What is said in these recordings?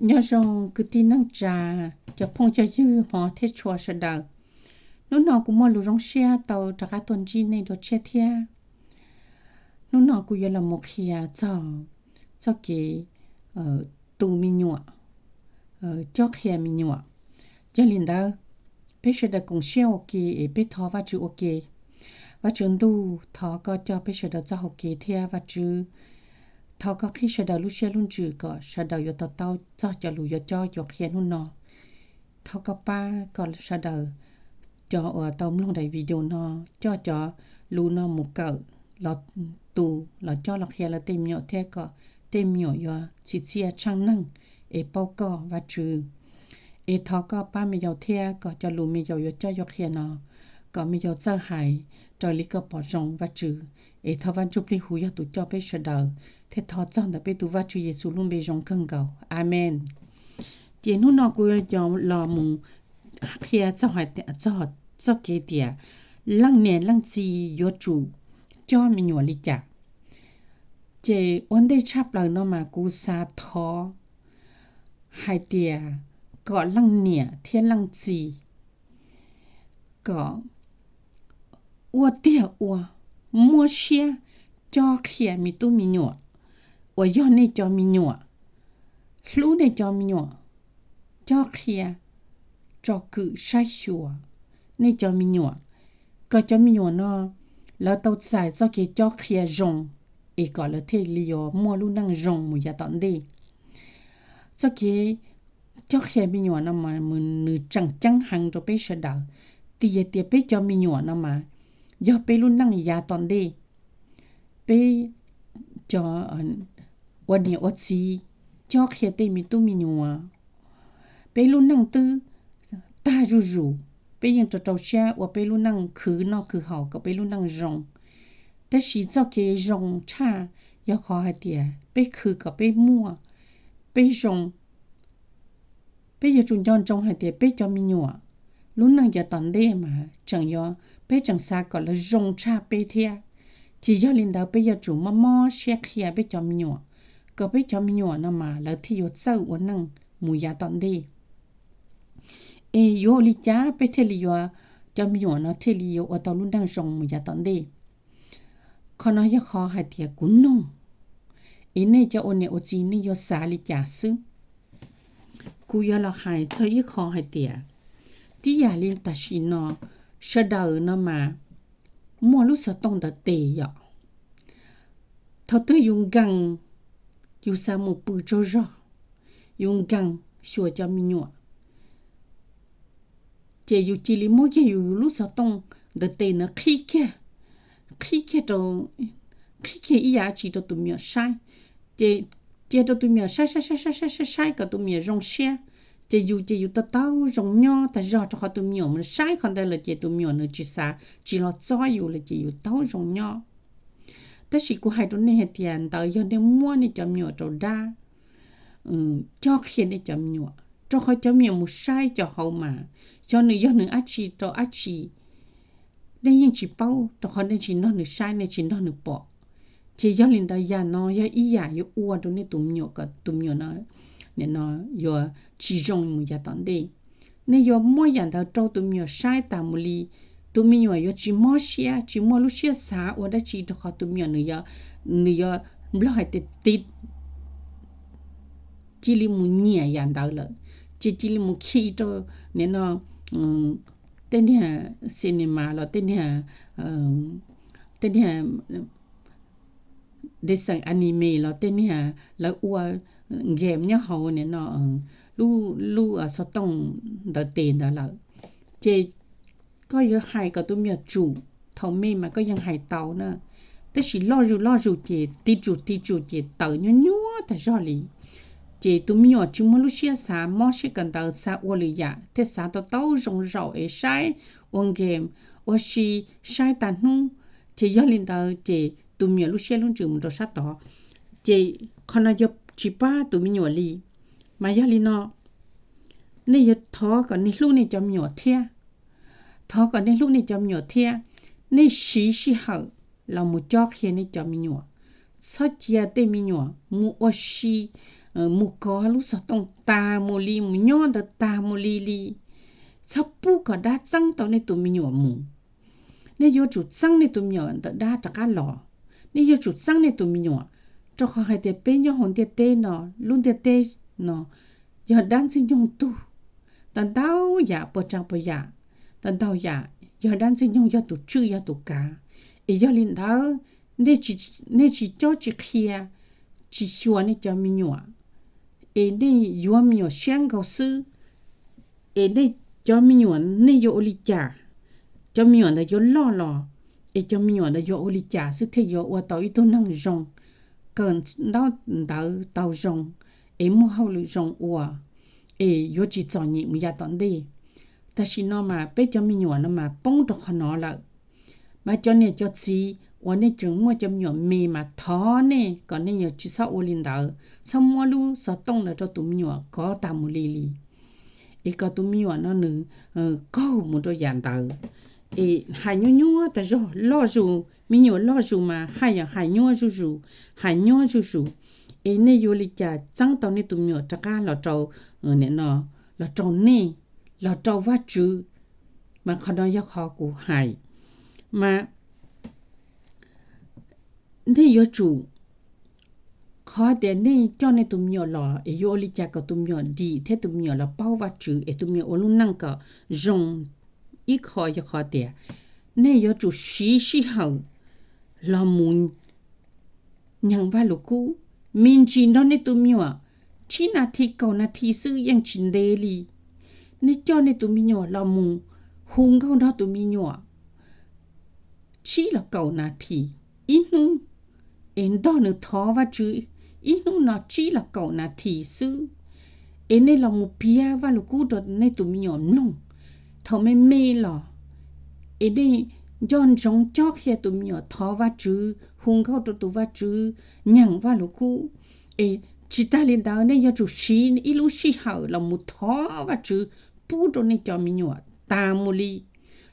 Nyob zoo kwv tij neej tsa, cov phooj cov ywg hmov thiab tshua sawv daws. Hnub no kuv muaj lus zoo siab tau rov qab tuaj ntsib nej dua tshiab thiab. Hnub no kuv yuav los mus qhia txog txoj kev tu me nyuam, cob qhia me nyuam. Yog li ntawd, peb sawv daws koom siab ua ke es peb thov Vajtswv ua ke. Vajtswv ntuj, thov koj coj peb sawv daws txoj hau kev thiab Vajtswv, thov koj qhib sawv daws lub siab lub ntsws kom sawv daws yuav to taub txog cov lus yuav cob yuav qhia hnub no. Thov koj pab kom sawv daws cov uas tau mloog daim video no coj cov lus no mus kawm los tu los cob los qhia lawv tej me nyuam thiab kom tej me nyuam yuav txi txiaj tshaaj neeg es paub koj Vajtswv. Es thov koj pab me yaus thiab kom cov lus me yaus yuav cob yuav qhia no kom me yaus txawj hais raws li koj pom zoo Vajtswv. Es thov Vaj Ntsuj Plig Huv yog tus coj peb sawv daws, thiab thov txog ntawm peb tus Vajtswv Yexus lub npe zoo kawg nkaus, Amees. Ces hnub no kuv yuav los mus qhia txog txoj kev tias leej niam leej txiv yuav tsum cob me nyuam li cas. Ces ua ntej tshaj plaws no mas kuv xav thov hais tias kom leej niam thiab leej txiv kom ua tiag ua, muab siab cob qhia me tub me nyuam uas yog nej cov me nyuam, hlub nej cov me nyuam, cob qhia, tsom kwm saib xyuas nej cov me nyuam, kom cov me nyuam no lawv tau txais txoj kev cob qhia zoo, es kom lawv thiaj li yuav muaj lub neej zoo mus yav tom ntej. Txoj kev cob qhia me nyuam no mas nws tseem ceeb heev rau peb sawv daws, tiam sis tias peb cov me nyuam no mas yog peb lub neej yav tom ntej. Peb cov ua niam ua txiv cob qhia tej me tub me nyuam, peb lub neej twb tag zuj zus, peb yeej rau rau siab ua peb lub neej khwv noj khwv haus kom peb lub neej zoo. Tab sis txoj kev zoo tshaj yog qhov hais tias peb khwv kom peb muaj, peb zoo. Peb yuav tsum nco ntsoov hais tias peb cov me nyuam lub neej yav tom ntej mas tseem yog peb tseem xav kom lawv zoo tshaj peb thiab. Ces yog li ntawd peb yuav tsum mob mob siab qhia peb cov me nyuam, kom peb cov me nyuam no mas lawv thiaj yuav txawj ua neej mus yav tom ntej. Es yuav ua li cas peb thiaj li yuav, cov me nyuam no thiaj li yuav ua tau lub neej zoo mus yav tom ntej? Qhov no yog qhov hais tias kuv nug, es nej cov ua niam ua txiv nej yuav xav li cas xwb. Kuv yuav los hais txog ib qho hais tias, tib yam li tam sim no, sawv daws no mas muaj lub xov tooj ntawd tes yom. Thaum twg yus nkees, yus xav mus pw tsaug zog, yus nkees xyuas cov me nyuam, ces yus cia li muab kiag yus lub xov tooj ntawd tes ntawd qhib kiag, qhib kiag rau, qhib kiag ib yam dab tsi rau tus me nyuam saib. Ces cia rau tus me nyuam saib saib saib saib saib saib kom tus me nyuam zoo siab. Ces yus ces yus to taub zoo nyob tag zog, rau qhov tus me nyuam mus saib qhov ntawd lawm ces tus me nyuam nws tsis xav tsis los txob yus lawm ces yus taub zoo nyob. Tab sis kuv hais rau nej hais tias ntawd yog nej muab nej cov me nyuam rau dab cob qhia nej cov me nyuam, rau qhov cov me nyuam mus saib cov hauv mas, xyov nws yog nws dab tsi rau dab tsi, nej yeej tsis paub, rau qhov nej tsis nrog nws saib, nej tsis nrog nws pom. Ces yog li ntawd, yam no yog ib yam yuav ua rau nej tus me nyuam kom tus me nyuam no, nim no yuav tsis zoo mus yav tom ntej. Nej yuav muab yam ntawd rau tus me nyuam saib tas mus li, tus me nyuam yuav tsis mob siab, tsis muaj lub siab xav ua dab tsi, rau qhov tus me nyuam nws yuav, nws yuav, Nplog hais tias tiv, cia li mus nyiam yam ntawd lawm, ces cia li mus khi rau, nim no, tej niag cinema los tej niag, tej niag dej xeem anime los tej niag lawv ua game nyob hauv nim no lub xov tooj ntawd tes ntawd lawm. Ces koj yuav hais kom tus me nyuam tsum, thaum me mas koj yeej hais tau na, tab sis loj zus loj zus ces tiv tsum tiv tsum ces tawm nyuaj nyuaj tag zog li. Ces tus me nyuam tsis muaj lub siab xav mob siab kawm ntawv, xav ua lwm yam thiaj xav tau taub zoo zaum es saib, ua game, ua si, saib tag hnub. Ces yog li ntawd ces tus me nyuam lub siab lub ntsws mus rau sab tod, ces qhov no yog tsis pab tus me nyuam li. Mas yog li no, nej yuav thov kom nej hlub nej cov me nyuam thiab, thov kom nej hlub nej cov me nyuam thiab, nej siv sij hawm los mus cob qhia nej cov me nyuam. Txhob cia tej me nyuam mus ua si, mus kov lub xov tooj tas mus li, mus nyob ntawd tas mus li li. Txhob pub kom dab txeeb tau nej tus me nyuam mus. Nej yuav tsum txeeb nej tus me nyuam ntawm dab rov qab los. Nej yuav tsum txeeb nej tus me nyuam, rau qhov hais tias peb nyob hauv ntiaj teb no, lub ntiaj teb no yog dab ntxwg nyoog tug. Tau ntau yam puas tsav puas yam, tau ntau yam yog dab ntxwg nyoog yog tus tswj yog tus kav. Es yog li ntawd, nej tsis cob tsis qhia, tsis xyuas nej cov me nyuam, es nej yuav me nyuam siab nkaus xwb, es nej cov me nyuam nej yuav ua li cas? Cov me nyuam ntawd yuav loj los, es cov me nyuam ntawd yuav ua li cas xwb thiaj yuav ua tau ib tug neeg zoo, kawm ntaub ntawv tau zoo, es muaj hauj lwm zoo ua, es yuav tsis txom nyem mus yav tom ntej. Tam sim no mas peb cov me nyuam no mas poob rau qhov no lawm. Mas cov niam cov txiv uas nej tseem muaj cov me nyuam me mas thov nej kom nej yuav tsis txhob ua li ntawd, txhob muab lub xov tooj ntawd rau tus me nyuam kov tas mus li li, es kom tus me nyuam no nws qaug mus rau yam ntawd. Es hais nyuaj nyuaj tas zog, loj zus, me nyuam loj zus mas haj yam hais nyuaj zuj zus, hais nyuaj zuj zus. Es nej yuav li cas txeeb tau nej tus me nyuam rov qab los rau, los rau nej, los rau Vajtswv? Mas qhov no yog qhov kuv hais. Mas nej yuav tsum, qhov tias nej coj nej tus me nyuam los es yuav ua li cas kom tus me nyuam dim thiab tus me nyuam los paub Vajtswv es tus me nyuam ua lub neej kom zoo? Ib qho yog qhov tias nej yuav tsum siv sij hawm los mus nyeem Vajluskub me ntsis nrog nej tus me nyuam, tsib nas this kaum nas this xwb yeej tsis ntev li. Nej coj nej tus me nyuam los mus hu nkauj nrog tus me nyuam tsib los kaum nas this ib hnub, es nrog nws thov Vajtswv ib hnub no tsib los kaum nas this xwb. Es nej los mus piav Vajluskub rau nej tus me nyuam mloog thaum me me los, es nej nco ntsoov cob qhia tus me nyuam thov Vajtswv, hu nkauj rau tus Vajtswv, nyeem Vajluskub. Es tsis tas li ntawd nej yuav tsum siv ib lub sij hawm los mus thov Vajtswv pub rau nej cov me nyuam tas mus li.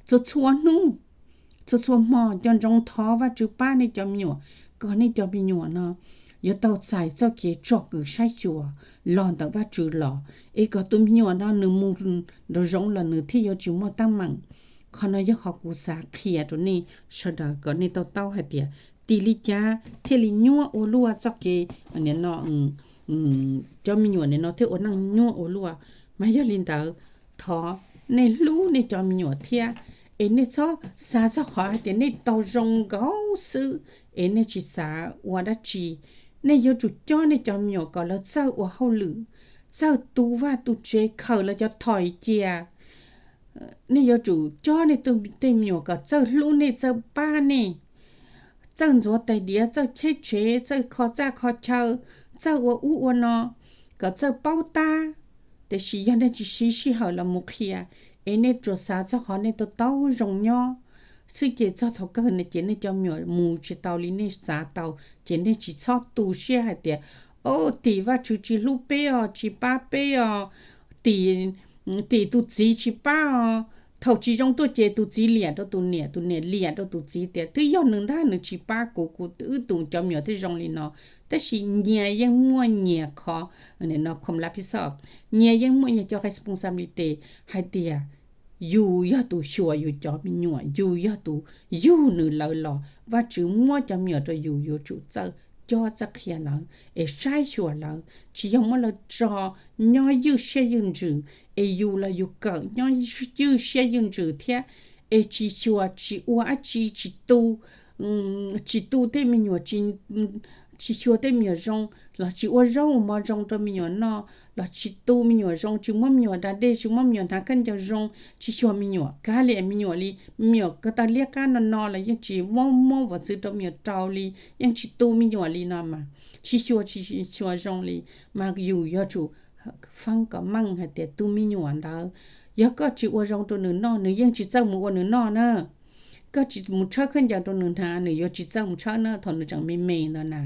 Txhua txhua hnub, txhua txhua hmo nco ntsoov thov Vajtswv pab nej cov me nyuam, kom nej cov me nyuam no yuav tau txais txoj kev tsom kwm saib xyuas los ntawm Vajtswv los, es kom tus me nyuam no nws mus nraum zoov los nws thiaj yuav tsis muaj teeb meem. Qhov no yog qhov kuv xav qhia rau nej sawv daws kom nej tau taub hais tias tim li cas thiaj li nyuaj ua luaj txoj kev no, cov me nyuam nim no thiaj ua neej nyuaj ua luaj. Mas yog li ntawd, thov nej hlub nej cov me nyuam thiab, es nej txhob xav txog qhov hais tias nej tau zoo nkaus xwb es nej tsis xav ua dab tsi. Nej yuav tsum cob nej cov me nyuam kom lawv txawj ua hauj lwm, txawj tu vaj tu tsev, khaws lawv cov thais cia. Nej yuav tsum cob nej tej me nyuam kom txawj hlub nej, txawj pab nej, txawj ntxuav tais diav, txawj cheb tsev, txawj kho txaj kho chaw, txawj ua ub ua no, kom txawj paub tab. Tiam sis yog nej tsis siv sij hawm los mus qhia, es nej tsuas xav txog qhov nej tau tau zoo nyob xwb ces txog thaum kawg no ces nej cov me nyuam mus tsis tau li nej xav tau, ces nej tsis txhob tu siab hais tias, o, tim Vajtswv tsis hlub peb os, tsis pab peb os, tim, tim tus txiv tsis pab os. Thaum tsis zoo tuaj ces tus txiv liam rau tus niam, tus niam liam rau tus txiv tias twb yog nws ntag, nws tsis pab kuv, kuv wb tus cov me nyuam thiaj zoo li no. Tab sis nyias yeej muaj nyias qhov, no, kho lab phij xoj, nyias yeej muaj nyias cov qe xpoo xa li tes hais tias yus yog tus xyuas yus cov me nyuam, yus yog tus yug nws lawv los, Vajtswv muab cov me nyuam rau yus, yuav tsum txawj cob txawj qhia lawv es saib xyuas lawv, tsis yog muab lawv tso nyob ywj siab ywj ntsws, es yus los yus kawm nyob ywj siab ywj ntsws thiab, es tsis xyuas tsis ua dab tsi, tsis tu, tsis tu tej me nyuam, tsis xyuas tej me nyuam zoo, los tsis ua zaub ua mov zoo rau me nyuam noj, los tsis tu me nyuam zoo, tsis muab me nyuam da dej, tsis muab me nyuam hnav khaub ncaws zoo, tsis xyuas me nyuam, kav liam me nyuam li. Me nyuam ko taw liab qab no no los yeej tsis muab, muab vos txwv rau me nyuam rau li, yeej tsis tu me nyuam li no mas, tsis xyuas, tsis xyuas zoo li. Mas yus yuav tsum faj kom meej hais tias tus me nyuam ntawd, yog koj tsis ua zoo rau nws noj, nws yeej tsis txawj mus ua nws noj na. Koj tsis mus tshawb khaub ncaws rau nws hnav, nws yuav tsis txawj mus tshawb na thaum nws tseem me me ntawd na.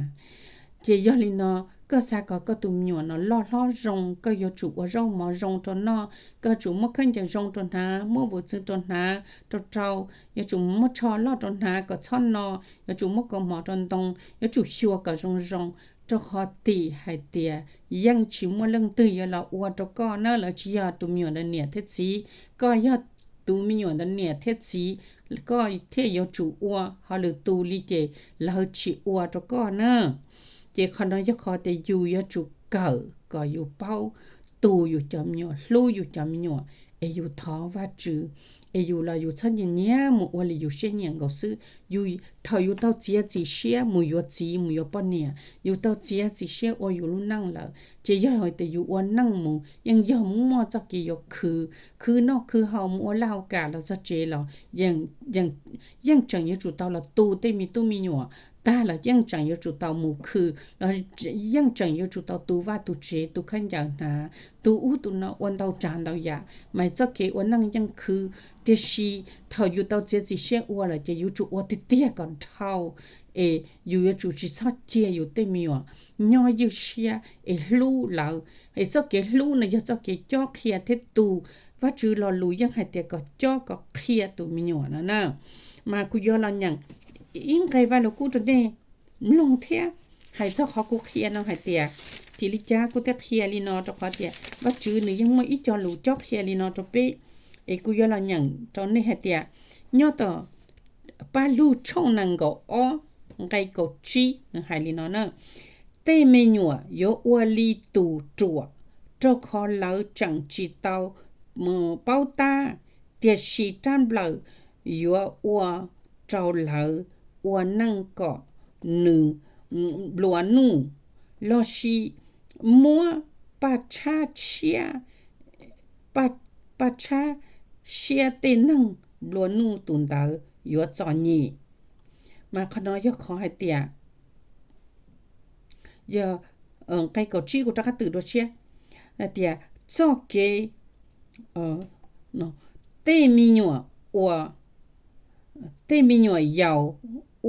Ces yog li no, koj xav kom koj tus me nyuam no loj hlob zoo, koj yuav tsum ua zaub mov zoo rau noj, koj yuav tsum muab khaub ncaws zoo rau hnav, muab vos txwv rau hnav rau rau, yuav tsum muab tsho loj rau hnav kom txhob no, yuav tsum muab kaus mom rau ntoo, yuav tsum xyuas kom zoo zoo. rau qhov tim hais tias yeej tsis muaj leej twg yuav los ua rau koj na, lawv tsis yog tus me nyuam ntawd niam thiab txiv, koj yog tus me nyuam ntawd niam thiab txiv, koj thiaj yuav tsum ua, ho lwm tus li ces lawv tsis ua rau koj na. Ces qhov no yog qhov tias yus yuav tsum kawm kom yus paub tu yus cov me nyuam, hlub yus cov me nyuam, es yus thov Vajtswv, es yus los yus txhob nyiam nyiam mus ua li yus siab nyiam nkaus xwb. Yus, thaum yus tau txiav txim siab mus yuav txiv mus yuav poj niam, yus tau txiav txim siab ua yus lub neej lawm, ces yog hais tias yus ua neej mus yeej yog muaj txoj kev yuav khwv, khwv noj khwv haus, mus ua laj ua kam los txog tsev los yeej tseem yuav tsum tau los tu tej me tub me nyuam, tag los yeej tseem yuav tsum tau mus khwv los yeej tseem yuav tsum tau tu vaj tu tsev, tu khaub ncaws hnav, tu ub tu no, ua ntau tsav ntau yam, mas txoj kev ua neej yeej khwv. Tiam sis thaum yus tau txiav txim siab ua lawm ces yuav tsum ua tiag tiag kom dhau, es yus yuav tsum tsis txhob cia yus tej me nyuam nyob ywj siab es hlub lawv. Es txoj kev hlub no yog txoj kev cob qhia thiab tu. Vajtswv lo lus yeej hais tias kom cob kom qhia tus me nyuam no na. Mas kuv yuav los nyeem ib nqe Vaj Lug Kub rau nej mloog thiab, hais txog qhov kuv qhia no hais tias, vim li cas kuv thiaj qhia li no, rau qhov tias Vajtswv nws yeej muaj ib co lus cob qhia li no rau peb. Es kuv yuav los nyeem rau nej hais tias, nyob tom Paj Lug tshooj nees nkaum ob nqe kaum tsib nws hais li no na: Tej me nyuam yuav ua li tus ruam, rau qhov lawv tseem tsis tau paub tab, tiam sis rab nplawm yuav ua rau lawv ua neej kom nws nplua nuj, lossis muab paj tshab siab, paj tshab siab tej neeg nplua nuj, tus ntawd yuav txom nyem. Mas qhov no yog qhov hais tias, yog nqe kaum tsib kuv rov qab twm dua tshiab, hais tias txoj kev, tej me nyuam ua, tej me nyuam yaus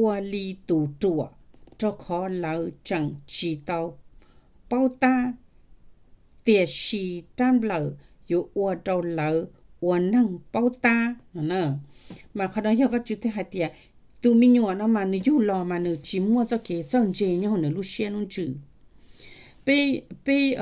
ua li tus ruam, rau qhov lawv tseem tsis tau paub tab, tiam sis rab nplawm yuav ua rau lawv ua neeg paub tab no na. Mas qhov no yog Vajtswv thiaj hais tias tus me nyuam no mas nws yug los mas nws tsis muaj txoj kev txawj ntse nyob hauv nws lub siab lub ntsws. Peb, peb,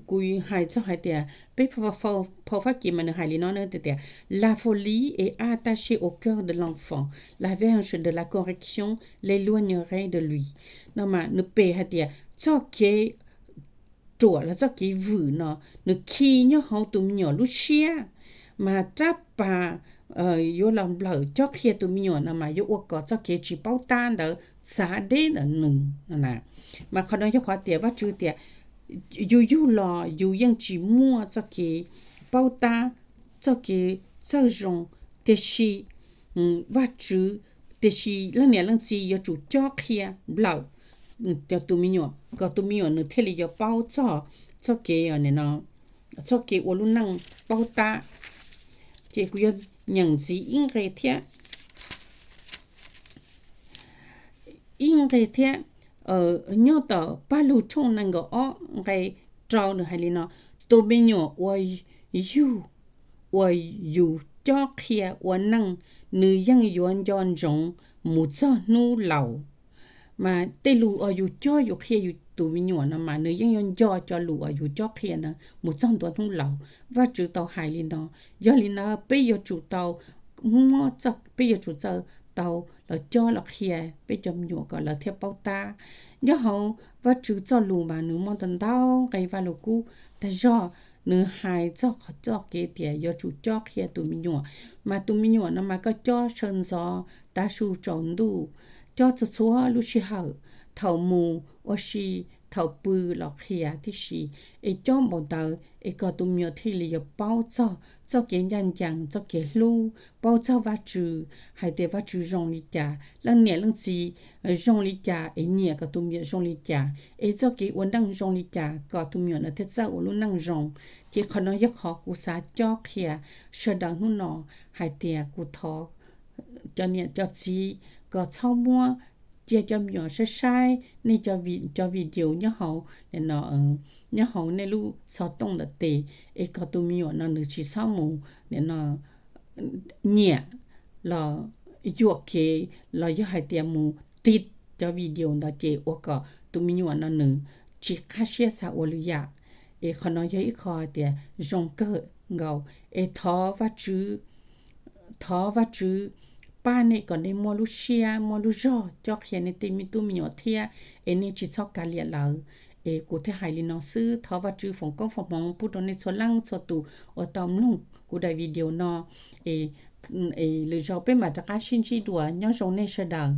kuv hais txog hais tias peb phau Fab Kis mas nws hais li no na tias, la folie est attachée au cœur de l'enfant, la verge de la correction l'éloignerait de lui. No mas nws pem hais tias txoj kev ruam los txoj kev vwm no nws khi nyob hauv tus me nyuam lub siab, mas rab pas yuav los nplawm cob qhia tus me nyuam no mas yuav ua kom txoj kev tsis paub tab ntawd txav deb ntawm nws. Mas qhov no yog qhov tias Vajtswv tias yus yug los yus yeej tsis muaj txoj kev paub tab, txoj kev txawj zoo, tiam sis Vajtswv, tiam sis leej niam leej txiv yuav tsum cob qhia nplawm cov tus me nyuam kom tus me nyuam nws thiaj li yuav paub txog txoj kev, txoj kev ua lub neej paub tab. Ces kuv yuav nyeem ntxiv ib nqe thiab, ib nqe thiab, nyob tom Paj Lug tshooj nees nkaum ob nqe rau nws hais li no: Tus me nyuam uas yus, uas yus cob qhia ua neej, nws yeej yuav nco ntsoov mus txog hnub laus. Mas tej lus uas yus cob yus qhia yus tus me nyuam no mas nws yeej yuav nco cov lus uas yus cob qhia ntawd mus txog ntua hnub laus. Vajtswv tau hais li no. Yog li ntawd peb yuav tsum tau muab, peb yuav tsum txawj tau los cob los qhia peb cov me nyuam kom lawv thiaj paub tab. Nyob hauv Vajtswv txoj lus mas nws muaj ntau ntau nqe Vaj Lug Kub tag zog, nws hais txog qhov txoj kev tias yuav tsum cob qhia tus me nyuam. Mas tus me nyuam no mas koj cob sawv ntxov tav su tsaus ntuj, cob txhua txhua lub sij hawm, thaum mus ua si, thaum pw los qhia tib si, es cob npaum ntawd es kom tus me nyuam thiaj li yuav paub txog txoj kev ncaj ncees, txoj kev hlub, paub txog Vajtswv, hais tias Vajtswv zoo li cas, leej niam leej txiv zoo li cas es nyiam kom tus me nyuam zoo li cas, es txoj kev ua neej zoo li cas kom tus me nyuam no thiaj txawj ua lub neej zoo. Ces qhov no yog qhov kuv xav cob qhia sawv daws hnub no, hais tias kuv thov cov niam cov txiv kom txhob muab cia cov me nyuam saib saib nej cov video nyob hauv, nyob hauv nej lub xov tooj ntawm tes, es kom tus me nyuam no nws tsis txhob mus nyiam los yuam kev, los yog hais tias mus tiv cov video ntawd ces ua kom tus me nyuam no nws tsis qab siab xav ua lwm yam. Es qhov no yog ib qho hais tias zoo kawg nkaus. Es thov Vajtswv, thov Vajtswv pab nej kom nej muaj lub siab muaj lub zog coj qhia nej tej me tub me nyuam thiab, es nej tsis txhob kav liam lawv. Es kuv thiaj hais li no xwb, thov Vajtswv foom koob foom hmoov pub rau nej txhua leej txhua tus uas tau mloog kuv daim video no. Es lwm zaus peb mam rov qab sib ntsib dua, nyob zoo nej sawv daws.